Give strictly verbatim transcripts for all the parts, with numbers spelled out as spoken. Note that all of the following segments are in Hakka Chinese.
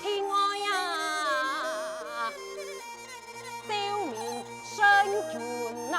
天外啊，救命神君啊！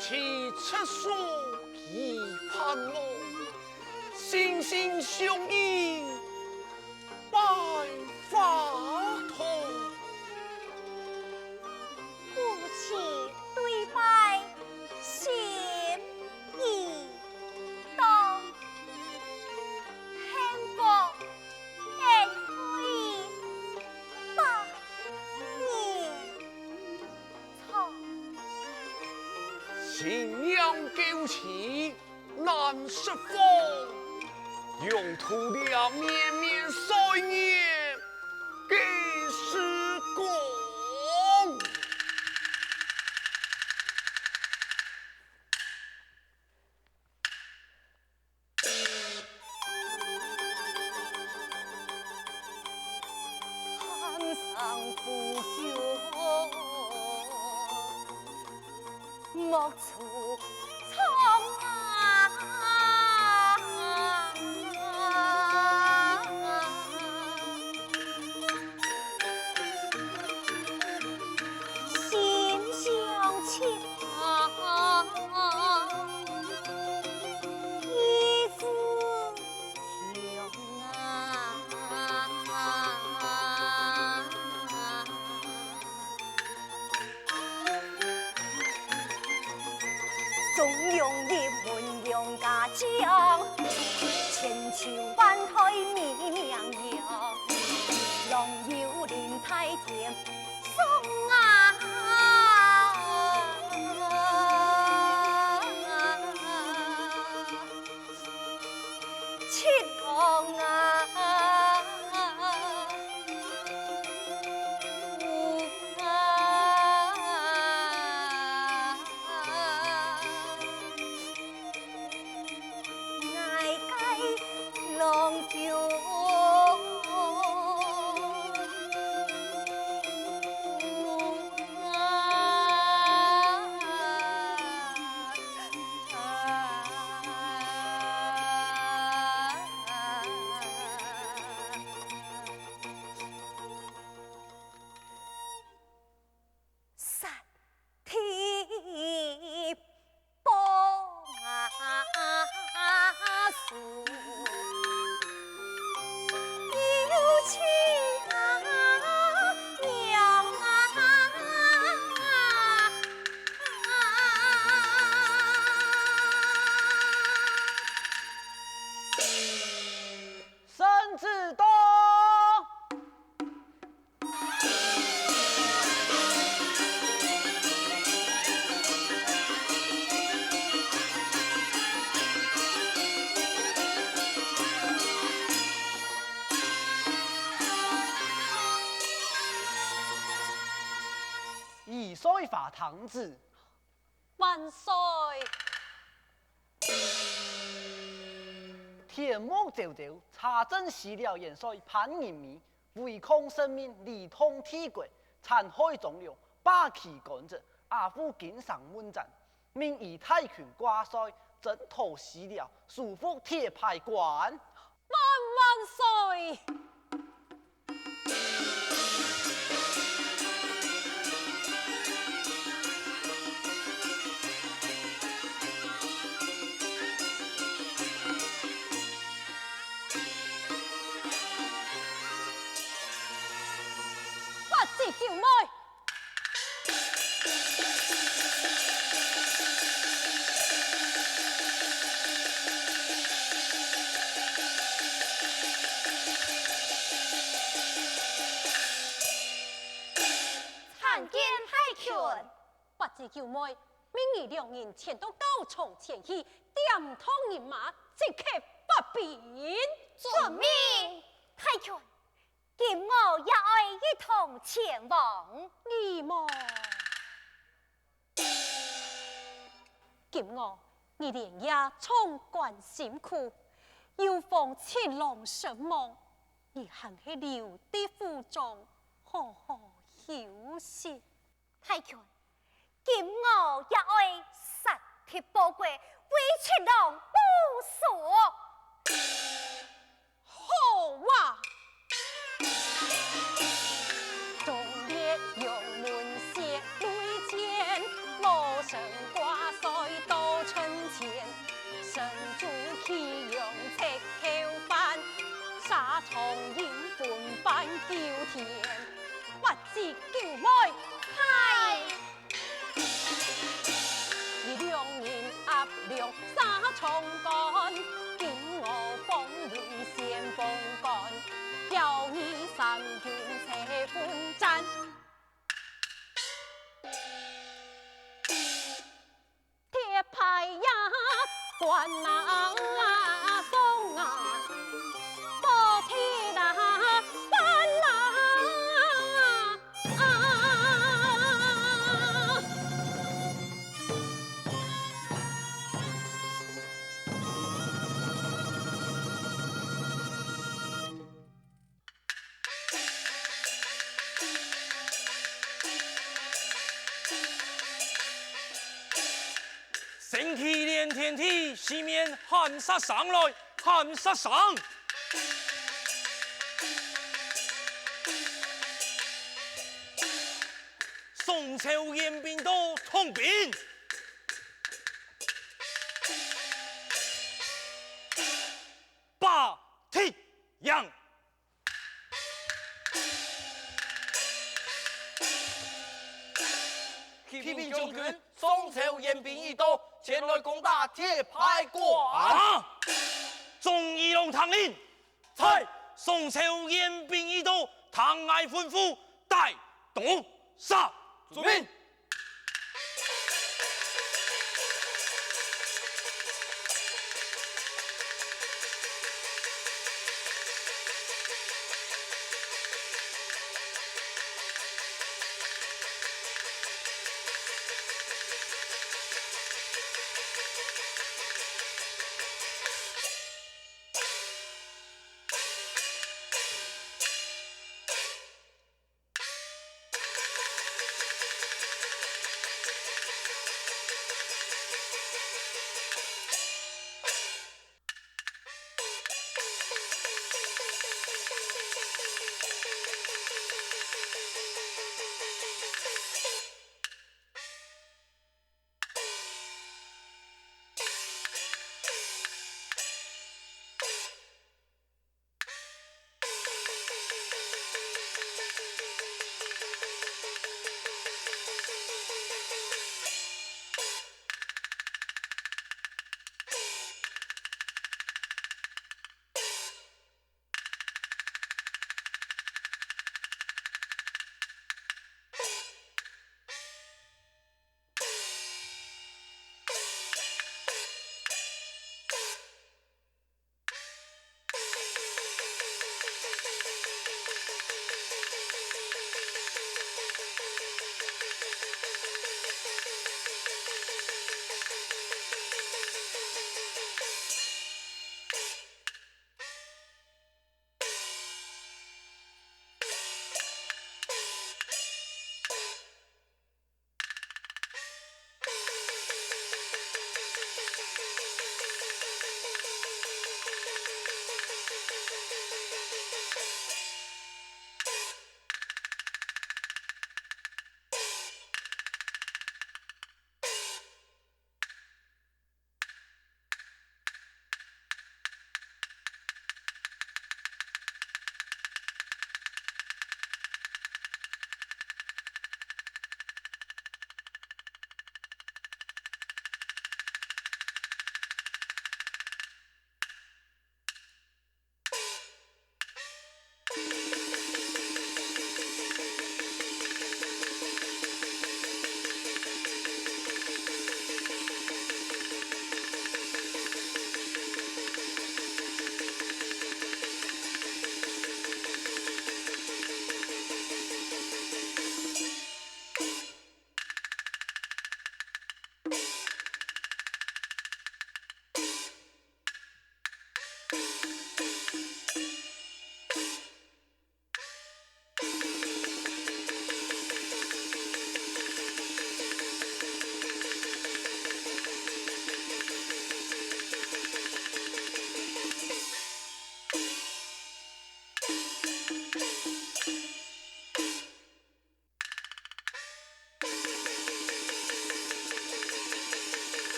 其出所以盼望，心心相印百花筒。夫妻对拜心意当，幸福恩爱百年。 新娘旧时难释放，用徒留绵绵岁月个时光。 寒山苦酒莫出窗啊。 心相惜，意志强啊。 中央一门杨家将，千秋万代美名扬。郎有令在天上啊。 七郎啊，圣旨到！ 万岁！天目昭昭，查证死了元帥潘仁美， 違抗聖命，理當帝國，殘害忠良，罷黜官職，阿父今上問斬，命佢大權掛帥，征討死了，收復鐵牌關。萬萬歲！ 八姐九妹。参见太君。八姐九妹，命你两人前到校场前去，点通人马，即刻发兵。遵命。太君， 今我也愛一同前往。你麼？今我你連夜衝關心苦，又防七郎身亡，你還係留在府中好好休息。 太君，今我也愛殺敵報國，為七郎報仇。好啊！忠烈勇門血淚濺，老臣掛帥干，今我封為先锋官，叫你三军齊奮戰。鐵牌呀，斷啊，鬆啊，保鐵啊，斷啊！ 神氣連天地，四面喊殺聲來，喊殺聲！宋朝援兵到，通兵！把敵贏！ 啟稟將軍，宋朝援兵已到，前來攻打鐵牌關。啊！眾義郎聽令！在！宋朝援兵已到，聽𠊎吩咐，帶刀殺！遵命！